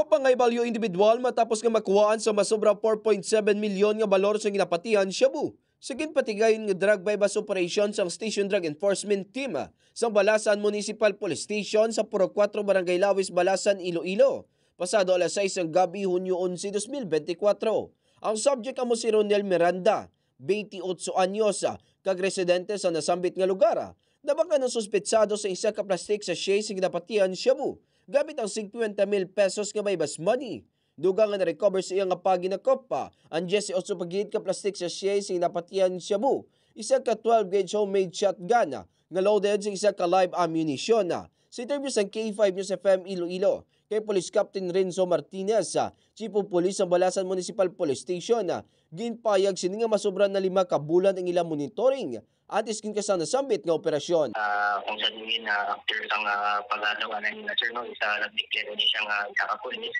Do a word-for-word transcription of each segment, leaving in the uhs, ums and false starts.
Pangay value individual matapos nga makuhaan sa masobra four point seven milyon nga balor sa ginapatihan shabu sa ginpatigayon nga drug buy-bust operation sang Station Drug Enforcement Team sang Balasan Municipal Police Station sa Purok Kuwatro, Barangay Lawis, Balasan, Iloilo, pasado alas sais sang gabi, Hunyo onse, dos mil benti kuwatro. Ang subject amo si Ronel Miranda, twenty-eight anyos, ah, kag residente sa nasambit nga lugar, ah, nabakal ang suspetsado sa isa ka plastic sachet sa ginapatihan shabu gamit ang fifty mil pesos nga buy-bust money. Dugang nga na-recover sa iya nga paginakop pa ang diyes y otso pa gid ka plastic sachet sa ginapatihan shabu, isa ka twelve gauge homemade shotgun, ah, nga loaded sa isa ka live ammunition, ah. Sa interview sang K five News F M Iloilo kay Police Captain Renzo Martinez, ah, Chief of Police sa Balasan Municipal Police Station, ah, ginpayag sini nga masobra na lima ka bulan ang ilang monitoring antes gid ka sa nasambit nga operasyon. Ah, kung sa diin, ah, after sang, ah, pagadaw anay nila, sir, no, isa nag-declare ni siya nga isa ka pulis.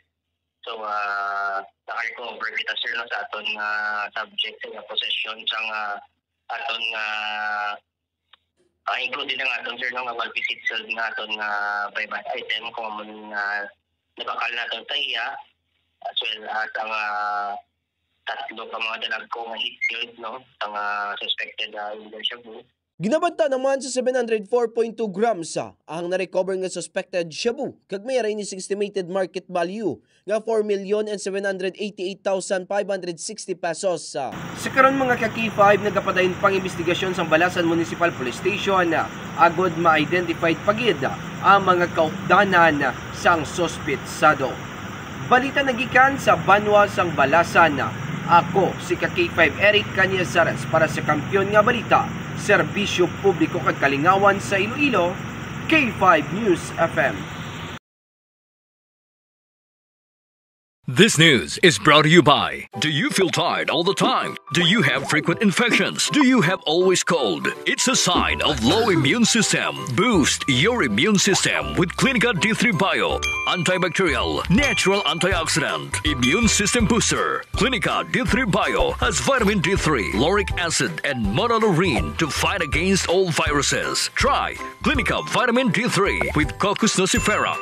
So, ah, naka-recover kita, sir, no, sa aton nga subject sa iya possession sang, ah, aton nga, ah, included ang aton, sir, no, nga valid sealed nga aton nga buy-bust item kung amo nga nabakal naton sa iya, as well as ang, ah, tatlo ka mga dalagko nga heat shield, no, sa nga suspected, ah, illegal shabu. Ginabanta naman sa seven hundred four point two grams, ah, ang na-recover nga suspected shabu, kag may ara ini sing estimated market value nga four million and seven hundred eighty-eight thousand five hundred sixty pesos, ah. Sa karon, mga ka K five, nagapadayon pang imbestigasyon sang Balasan Municipal Police Station, ah, agod ma-identify pa gid, ah, ang mga kaupdanan sang suspetsado. Balita nagikan sa banwa sang Balasan. Ako si ka K five Eric Cañizares para sa Kampiyon nga Balita, Serbisyo Publiko kag Kalingawan sa Iloilo, K five News F M. This news is brought to you by. Do you feel tired all the time? Do you have frequent infections? Do you have always cold? It's a sign of low immune system. Boost your immune system with Clinica D three Bio. Antibacterial, natural antioxidant, immune system booster. Clinica D three Bio has vitamin D three, lauric acid, and monolaurin to fight against all viruses. Try Clinica Vitamin D three with Cocos nucifera.